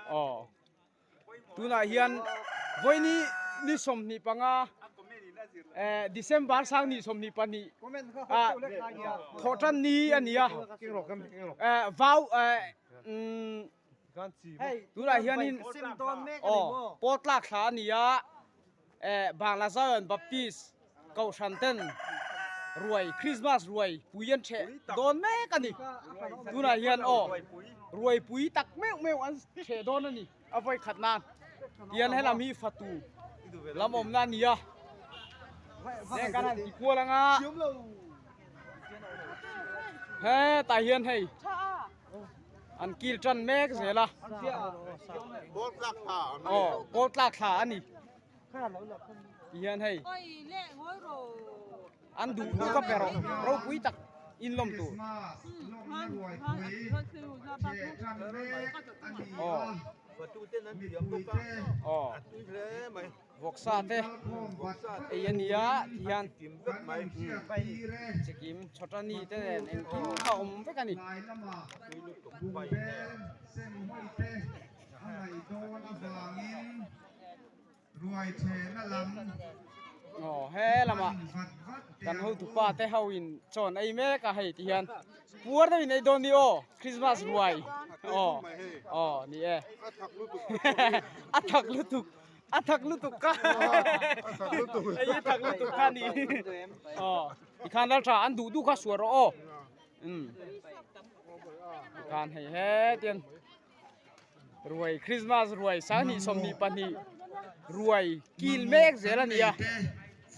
Aw tunah hian vawiini ni 25 eh December 2022 ah thawhtan ni a ni a eh vau eh umm tunah hianin aw pawl tlak thla a ni a. Eh Bangla Zion Baptist Kohhran ten ruai Christmas ruai pui an theh dawn mek a ni. Tunah hian aw ruai pui tak meuh meuh an theh dawn a ni a vawi khat nan. Tian helam hi fatu lam awmna a ni a. Heng kan han ti kual anga hetah hian hei an kil tan mek zel a aw kawl tlak thla a ni ti hian hei an duh duh ka pe rawh ropui tak in lawm tur aw aw. Vawksa te ei a nia ti hian chikim chhawtani te nen engkim a awm vek a ni. Aw he lamah kan hotupa te ho in chawn ei mek a hei ti hian puar deuh in ei dawn ni aw Christmas ruai aw aw ni e a thak lutuk. A thak lutuk ka. A thak lutuk. Ei a thak lutuk kha ni. Aw. Tikhan lal tha an duh duh kha suah rawh aw. Um. Tikhan hei he tian ruai Christmas ruai 2022 ruai kil mek zel a ni a.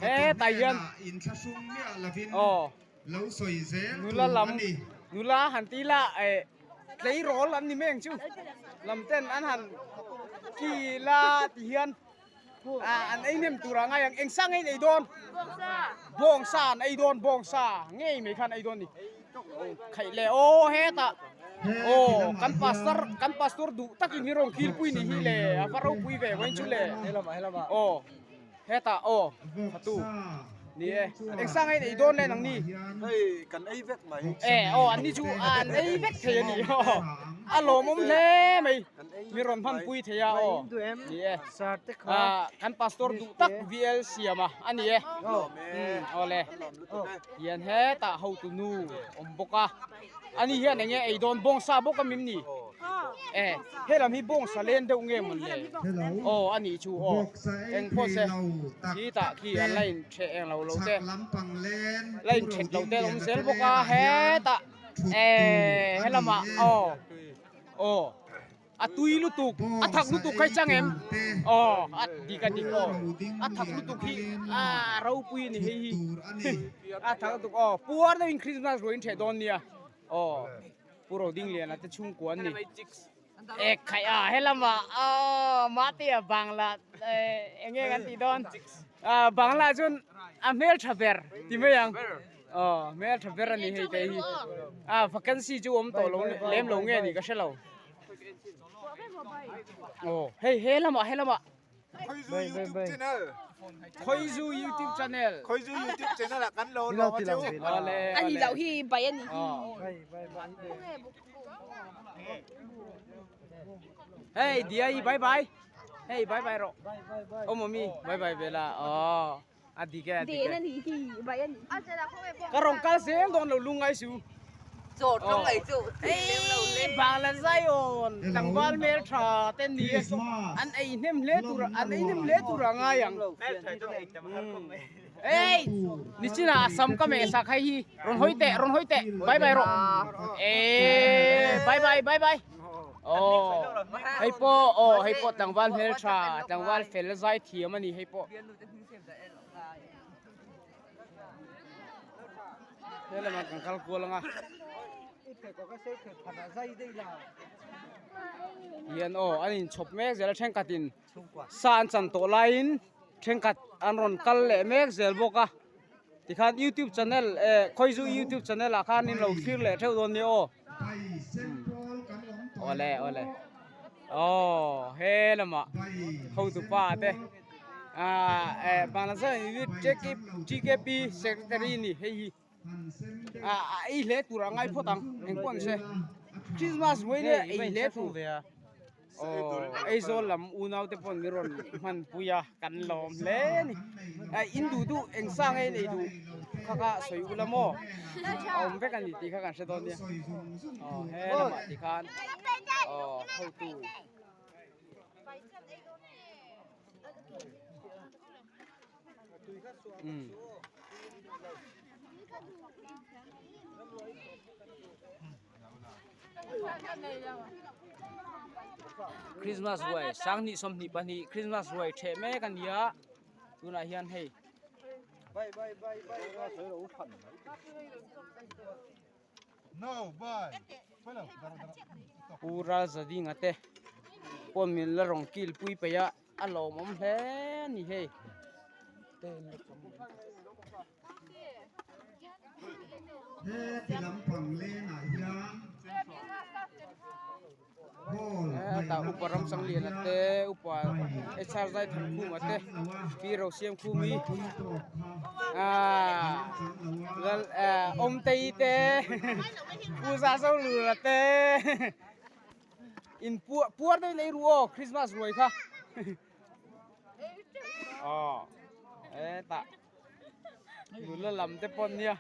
He tai hian inthlahrung miah lovin aw lo sawi zel nula tur lam a ni. Nula han ti la eh tleirawl an ni mai ang chu lam ten an han kil a ti hian ah an ei hnem tur ah ngai ang eng sa nge in ei dawn bawngsa an ei dawn bawngsa ngei mai khan ei dawn ni khaih leh aw hetah aw kan pastor kan pastor duh takin hi rawn kil pui ni hi le a va ropui ve vawiin chu le aw. Hetah aw fatu ni e eng sang ei dawn nen ang ni hei kan ei vek mai e aw an ni chu an ei vek thei a ni a lawmawm hle mai mi rawn hman pui thei a aw ni e kan pastor duh tak VL siam a a ni e aw le hian hetah hotu nu awm bawk a ani hian enge ei dawn bawngsa bawk a mim ni e helam hi bawngsa len deuh nge mawn le aw a nih chu aw eng pawh se khi tah khi an la in theh eng lo lo te la in thet lo te an awm zel bawk a hetah e helamah aw aw. A tui lutuk, a thak lutuk kha i chang em? Aw, a dik a dik aw. A thak lutuk hi a ropui a ni hei hi. A thak lutuk aw. Puar deuhin Christmas ruain ṭheh dawn nia. Aw, Pu Rodingliana te chhungkua an ni. Ek khaih a, helamah aw Mahtea Bangla eng nge kan tih dawn? Bangla chuan a hmelṭha ber ti mai ang. Aw hmel tha ber a ni hei te hi a vacancy chu awm tawh lo lem lo nge ni ka hre lo aw hei he lamah he lamah Khoizu YouTube channel Khoizu YouTube channel Khoizu YouTube channel ah kan lo lawm a cheu awle ani loh hi bai ani hi hei dia i bye bye hei bye bye rawh aw mami bye bye vela aw A dik e, a dik e. Den a nih hi, bai a nih hi. Ka rawn kal zel dawn lo lungai su. Chaw tlawng ei chu thei lem lo le. Bangla Zion tlangval hmel tha te ni e. An ei hnem hle tur, an ei hnem hle tur a ngai ang. Ei, nichinah a sam ka meh sak hei hi. Rawn hawi teh, rawn hawi teh. Bye bye rawh. Eee, bye bye, bye bye. Aw, hei pawh, aw hei pawh tlangval hmel tha, tlangval fel zai thiam a ni hei pawh. Helamah kan kal kual ang a. Hian aw an inchhawp mek zel a thenkhatin sa an chan tawh laiin thenkhat an rawn kal leh mek zel bawk a tikhan youtube channel eh khawizu youtube channel ah khan in lo thlir leh theuh dawn nia aw awle awle aw he lamah hotu pa te. Ah TKP secretary ni hei hi ah a ei hle tur a ngai phawt ang engpawh ni se. Christmas ruai nia ei hle tur aw Aizawl lam unau te pawh min rawn hman pui a kan lawm hle a ni in duh duh eng sang nge in ei duh kha kha sawi ula maw a awm vek a ni tih kha kan hre dawn nia aw he lamah tikhan aw hotu. Christmas ruai sanghnih 22 Christmas ruai theh mek a ni a tunah hian hei Pu Ralzadinga te pawh min la rawn kil pui peih a a lawmawm hle a ni hei. Heti lampang lengah hian hall Heta upa Ramsangliana te upa HR Zaithankhuma te Pi Rosiamkhumi aaa lal aaa Awmtei te Pu Zazolura te in puar puar deuhin ei ru aw Christmas ruai kha aw hetah nula lam te pawh an nia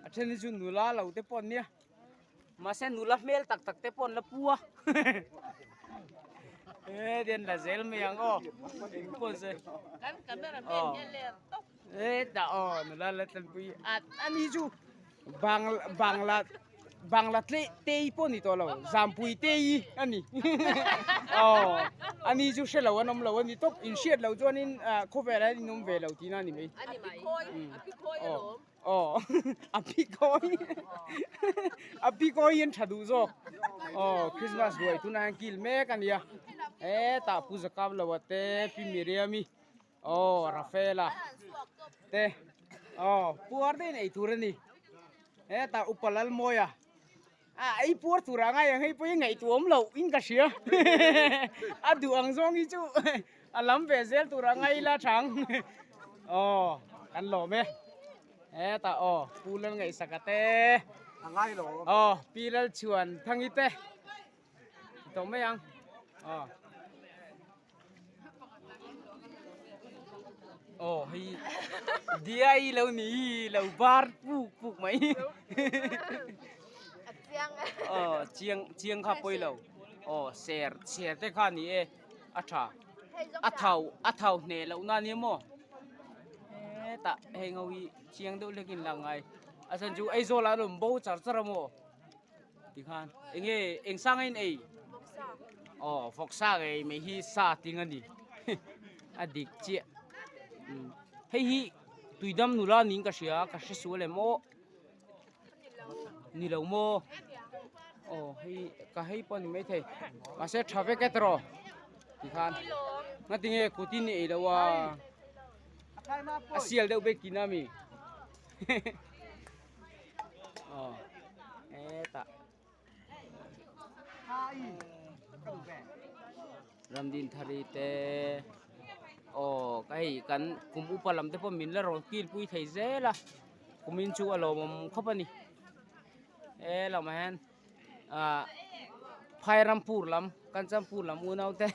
a then hi chu nula lo te pawh an nia mahse nula hmel tak tak te pawh an la pu a he ti an la zel mai ang aw engpawh se aw hetah aw nula la tlanpui a ani chu bangla bangla bangla tle tei pawh ni tawh lo zampui tei a ni aw ani chu hre lo an awm lo a ni tawp inhriat loh chuanin ah khawvelah hian in awm ve lo tihna a ni mai aw aw a phikawi a phikawi hian tha duh zawk aw Christmas ruai tunah hian kil mek a nia hetah Pu Zakaploa te Pi Miriami Aw Rafaela te aw puar te in ei tur a ni hetah upa Lalmawia a ei puar tur ah ngai ang hei pawh hi ngaihtuah awm loh in ka hria a duh ang zawng hi chu a lam ve zel tur ah ngai ila thang aw kan lawm e hetah aw Pu Lalngaihsaka te aw Pi Lalchhuanthangi te tawh mai ang aw. Aw hei diai lo ni lo bar puk puk mai aw chiang chiang kha pawi lo aw ser ser te kha ni e a tha a thau a thau hneh loh na nia maw hetah heng ho hi chiang deuh hlekin lang ngai a chhan chu Aizawl ah an awm bo char char a maw. Tikhan enge eng sa nge in ei? Aw vawksa ngei mai hi sa ting a ni a dik chiah hei hi tuidam nula niin ka hria ka hre sual em aw ni lo maw aw hei ka hei pawh a ni maithei mahse tha vek e tawh tikhan ngatinge kutin i ei lo a a sial deuh bek tihna ami. Aw hetah Ramdinthari te aw hei kan kum upa lam te pawh min la rawn kil pui thei zel a kumin chu a lawmawm khawp a ni he lamah hian ah Phairampur lam Kanchanpur lam unau te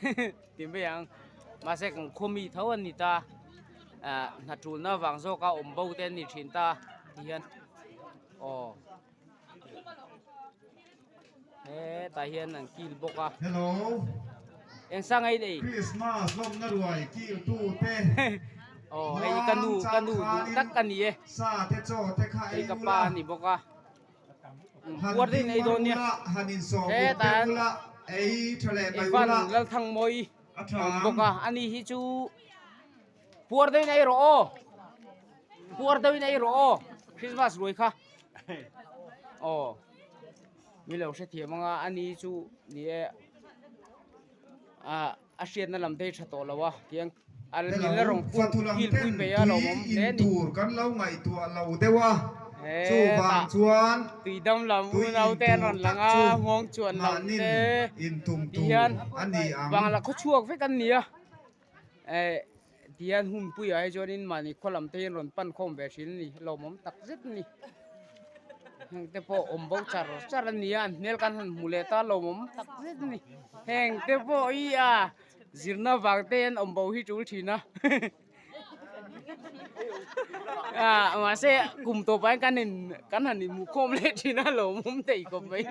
ti mai ang mahse kan khaw mi tho an ni ta ah hna tulna vang zawka awm bo te an ni thin ta ti hian aw hetah hian an kil bawk a Hello eng sang ei nei Christmas lawmna ruai kil tu te aw hei ka nu ka nu duh tak a ni e sa te chaw te kha hei ei ka pa ula a ni bawk a. Puar deuhin ei dawn nia hetah hian Evan Lalthangmawi a awm bawk a ani hi chu puar deuhin ei rawh aw puar deuhin ei rawh aw Christmas ruai kha aw mi lo hrethiam anga ani chu ni e ah. A hriatna lam te hi tha tawh lo a tiang a Hello, la rawn fatu lam kil ten pui peih a tui lawmawm hle a in ni. tur kan lo ngaihtuah lo deuh a, Hetah chuvang chuan tuidam lam tui unau in te an tur rawn tak lang a, chu nghawng chuan lam mahnin te in tum ti tur hian a ni ang. Bangla khaw chhuak vek an ni a, eh ti hian hun puiah hi chuanin mahni khaw lam te hi an rawn pan khawm ve thin a ni, lawmawm tak zet a ni. Heng te pawh awm bo char char a ni a an hmel kan han hmu leh ta lawmawm tak zet a ni. Heng te pawh hi a zirna vang te hian awm bo hi tul thin a ah mahse kum tawpah hian kan in kan han inhmuh khawm leh thin a lawmawm thei khawp mai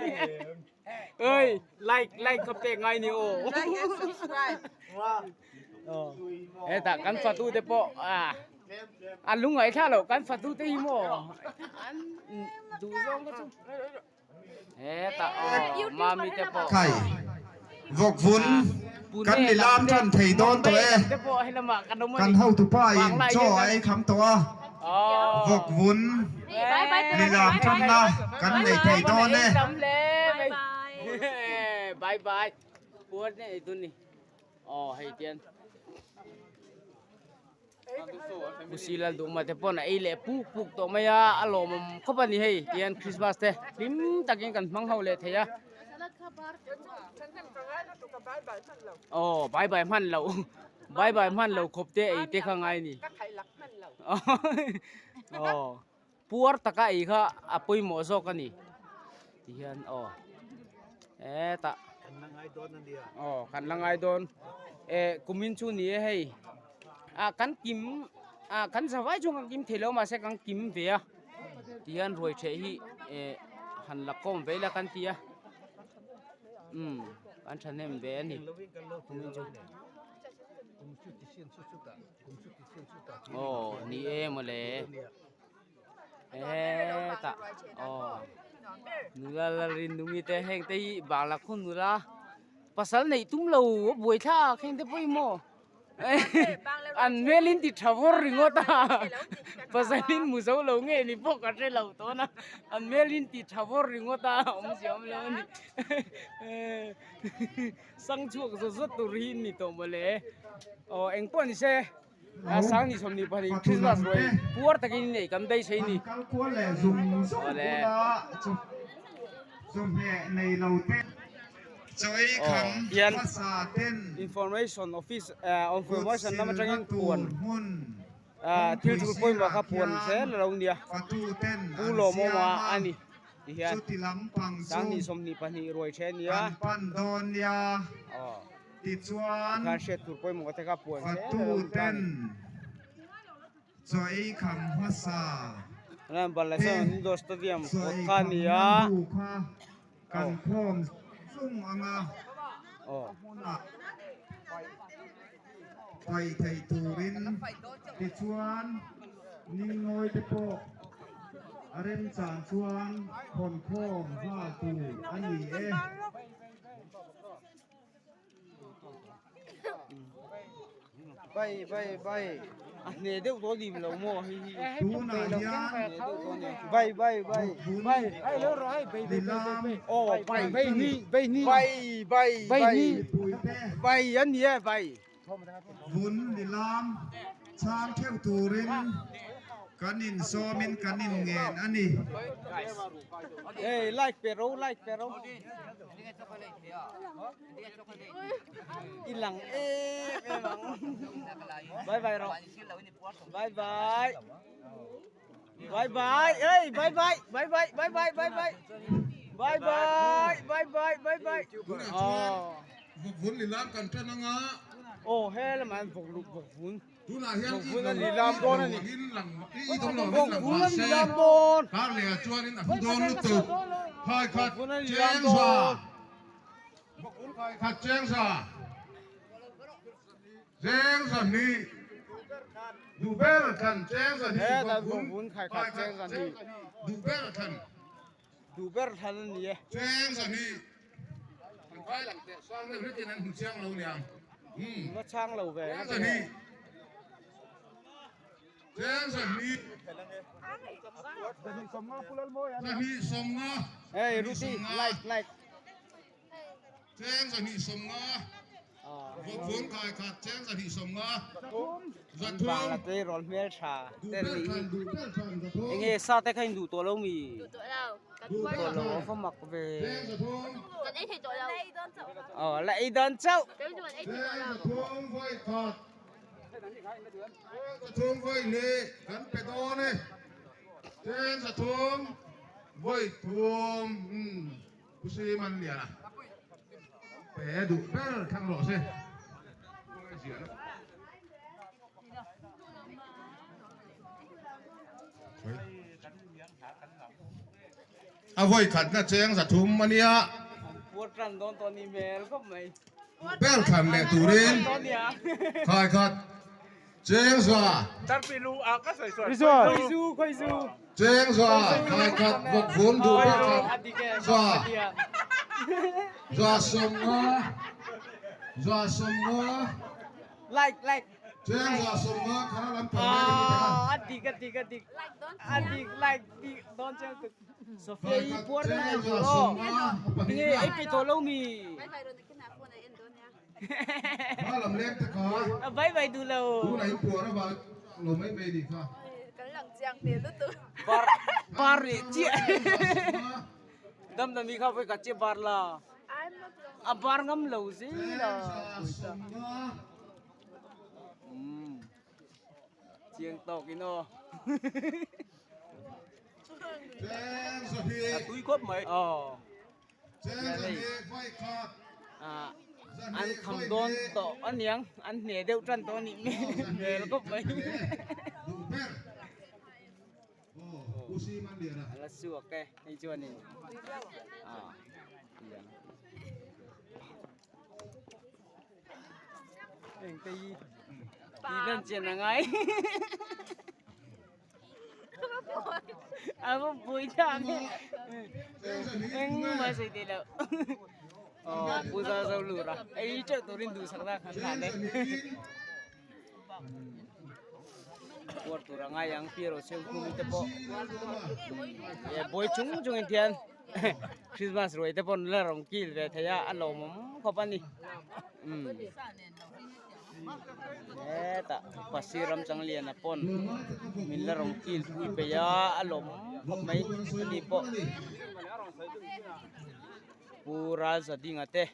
oi like like kha pek ngai ni aw Like and subscribe. Hetah kan fatu te pawh ah a lungngaih thla loh kan fatu te hi maw an duh zawng te chu hetah aw mami te pawh Khai vawk vun kan ni lam tan thei dawn tawh e kan hotupa in chaw a ei kham tawh a vawk vun ni lam tanna kan nei thei dawn e. Bye bye puar te ei tun ni. Aw hei tian Pusi Lalduhma te pawn a ei leh puk puk tawh mai a a lawmawm khawp a ni hei tian Christmas te hlim takin kan hmang ho leh thei a aw bai bai hman loh bai bai hman loh khawp te ei te kha ngai ni aw puar taka ei kha a pawimawh zawk a ni ti hian aw hetah aw kan la ngai dawn eh kumin chu ni e hei ah kan kim ah kan zavai chuan kan kim thei lo mahse kan kim ve a ti hian ruai ṭheh hi eh han la kawm ve ila kan ti a umm kan ṭhahnem ve a ni kumin chu. Aw ni e mawle hetah aw nula la rin nungi te heng te hi bangla khaw nula pasal neih tum lo a buai thlak heng te pawh hi maw an hmel in ti tha vawr ringawt a pasal in hmu zo lo nge ni pawh ka hre lo tawn a an hmel in ti tha vawr ringawt a awmzia awm lo a ni. Sang chhuak zawt zawt tur hi ni tawh mawle. Aw eng pawh ni se a sang ni 22 Christmas ruai puar takin nei kan beisei ni. Kal kual leh zung zung bula chawhmeh nei lo te chaw ei kham hmasa ten Information office information lam atangin kut silna tur hmun thil tul pawimawh kha puan zel a lo nia Pu Lawmawma a ni ti hian 2022 ruai the a nia aw tikhan hriat tur pawimawh te kha puan zel a lo ni ta a ni. Indoor Stadium kawt kha a ni a. Kan khawm zung anga hmunah paih theih turin tichuan Ningnawi te pawh a remchang chuan khawn khawm nghal tur a ni e. Bai bai bai a hne deuh dawn dim lo maw hei hi Tunah hian bai bai bai bai hei lo rawh hei bai bai bai bai aw bai bai ni bai ni bai bai bai ni bai an ni e bai Vun lilam chhang theuh turin kan insawmin kan inngen a ni. Hey like pe ro like pe ro. I lang em em ang. Bye bye ro. Bye bye. Bye bye. Hey bye bye. Bye bye bye bye bye bye. Bye bye bye bye bye bye. Tunah chuan vawk vun lilam kan tan anga. Aw he lamah hian vawk luk vawk vun. Tunah hian i dawm lo angin lang i dawm lo angin lang mah se kar lehah chuanin a hmu dawn lutuk. Phai khat cheng za phai khat cheng za cheng za hnih duh ber thlan cheng za hnih vawk vun phai khat cheng za hnih duh ber thlan. Duh ber thlan a ni e. Cheng za hnih an vai lang teh sang deuh hlekin an hmu chiang lo niang. Umm va chhang lo ve. Cheng za hnih. Cheng za hnih. Za hnih sawmnga. Hey Ruti like like. Cheng 250. Vawk vun khai khat cheng 250. An bangla tleirawl hmel tha te nih hi enge sa te kha in duh tawh lo mi duh tawh lo a va mak ve aw la ei dawn chauh. Vawi thum Pu Simanliana pe duh ber thlang rawh se. A vawi khatna cheng 300 a nia. Ber thlan leh turin khai khat cheng za. Cheng za khai khat vawk vun duh ber thlan za. Za 50 za 50. Cheng za 50 khara lam pang leh ni ta. Sophia i puar na ei tur aw. Tinge ei pe tawh lo mi. A vai vai duh lo. Bar bar leh chiah. Dam dam i kha vawi khat chiah bar la. A bar ngam lo zel a. Chiang tawk in aw. A tui khawp mai. Aw. An kham dawn tawh aniang an hne deuh tan tawh anih hmel khawp mai. A la chhuak e hei chuanin ah. Eng te hi tih lan chian a ngai. A va pui thlak e. Eng mah sawi thei lo. Aw Pu Zau Zau lur a ei teuh turin duhsakna khan hlan e. Puar tur a ngai ang pi ro chheu khumi te pawh buai chung chungin thian Christmas ruai te pawh la rawn kil ve thei a a lawmawm khawp a ni hetah Pasir Ramchangliana pawn min la rawn kil pui peih a a lawmawm khawp mai ani pawh Pu Ralzadinga te.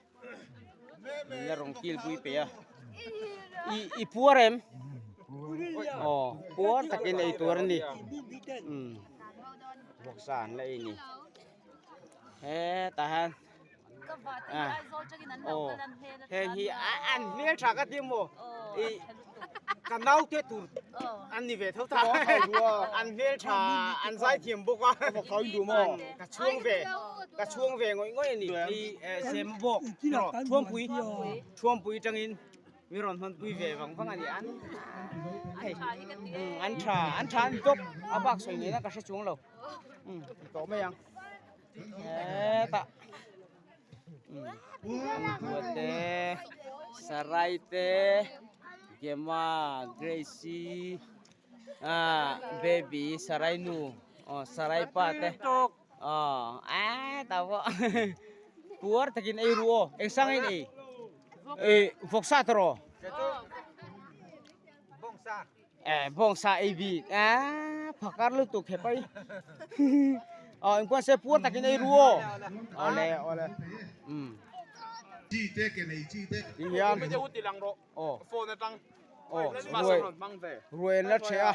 Min la rawn kil pui peih a i i puar em aw puar takin ei tur a ni umm vawksa an la ei a ni hetah hian ah aw heng hi an hmel tha ka ti maw ih ka naute tur an ni ve tho tho an hmel tha an zai thiam bawk a ka chhuang ve. Ka chhuang ve ngawih ngawih a ni. Hei sem bawk Thuampui Thuampui atangin mi rawn hmanpui ve vang vang a ni. An hei an tha an tha a ni tawp a bak sawi nena ka hre chuang lo. Ti tawh mai ang. Hetah Anbua te Sarai te Gemma Gracie ah Baby Sarai nu aw Sarai pa te. Aw a tau pawh puar takin ei ru aw eng sang in ei ei vawksa tawh rawh eh bawngsa ei bik a phakar lutuk he pai aw engpawh se puar takin ei ru aw awle awle um chi te ke nei chi te ti hian aw aw ruai ruai an la ṭheh a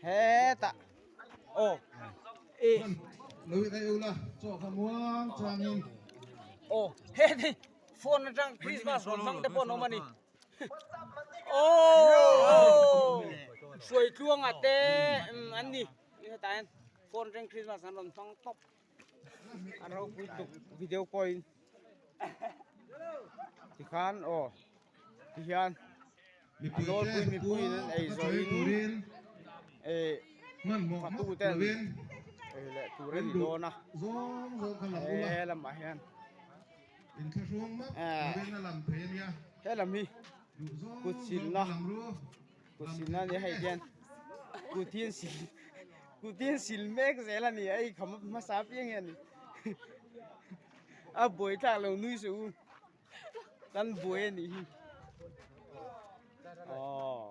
hetah aw e aw heti phone atang Christmas rawn hmang te pawh an awm a ni aw hruai tluanga te an ni hetah hian phone atang Christmas an rawn hmang tawp a ropui tuk video call in tikhan aw tihian a nawlpui mipui in an ei zawh in eh fatu ten ei leh tur a ni dawn a he lamah hian eh he lam hi kut silna kut silna a ni a hei hian kut hi an sil kut hi an sil mek zel a ni a ei kham hmasa apiang hian a buai thlak lo nui suh u. Kan buai a nih hi. Aww.